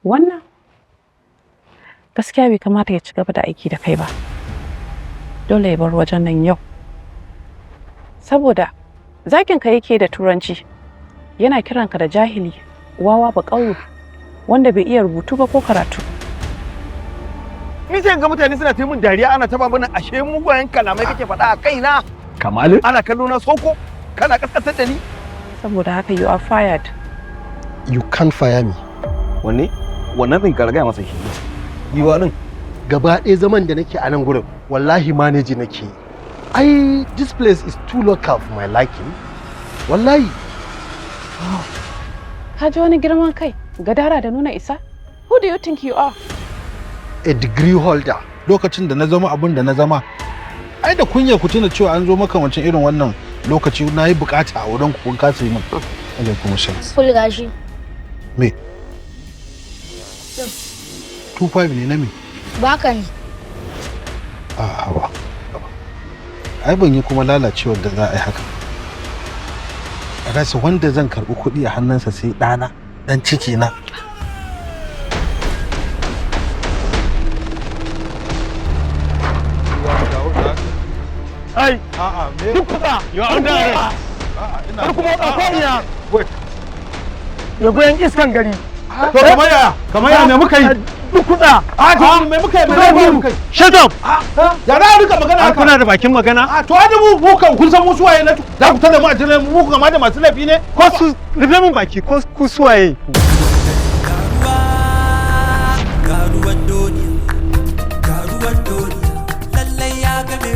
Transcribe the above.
Wannan gaskiya bai kamata ya ci gaba da aiki da kai ba. Dole ya bar wajen nan yau. Saboda zagin ka yake da Turanci, yana kiranka da jahili, wawa, ba ƙauye, wanda bai iya rubutu ba ko karatu. Ni sai ga mutane suna ta min dariya, ana taba mana, ashe mugayen kalamai kake faɗa a kaina. Kamalu. Ana kallo na soko, kana kaskantar da ni. Saboda haka, you are fired. You can't fire me. Wanne? Wannan ɗin ka gaya masa shi. Giwa ɗin. Gaba ɗaya zaman da nake a nan gurin, wallahi manage nake yi. Ai this place is too local for my liking. Wallahi. Ka ji wani girman kai, gadara da nuna isa? Who do you think you are? A degree holder. Lokacin da na zama abin da na zama, ai da kunya ku tuna cewa an zo makamancin irin wannan lokaci na yi bukata a wurin ku, kun kasa yi min. Alaikum salam. Full gashi. Me 25 ne na me? Baka ne. A hawa, ai ban yi kuma lalacewar da za a yi haka, a rasa wanda zan karɓi kuɗi a hannunsa sai ɗana, ɗan ciki na. Ai! A'a, me? Duk kusa! You are under arrest. Kar kuma ko ina. Ya goyan iskan gari. To kamar yaya? Kamar yaya, me muka yi? Duk kusa! A to me muka yi? Me muka yi? Shut up! Ya za a rika magana haka? Kuna da bakin magana? A to ai da mu kan kun san mu suwaye na za ku tada mu a jiran mu kama da masu laifi ne? Ko su rufe mun baki, ko ku suwaye?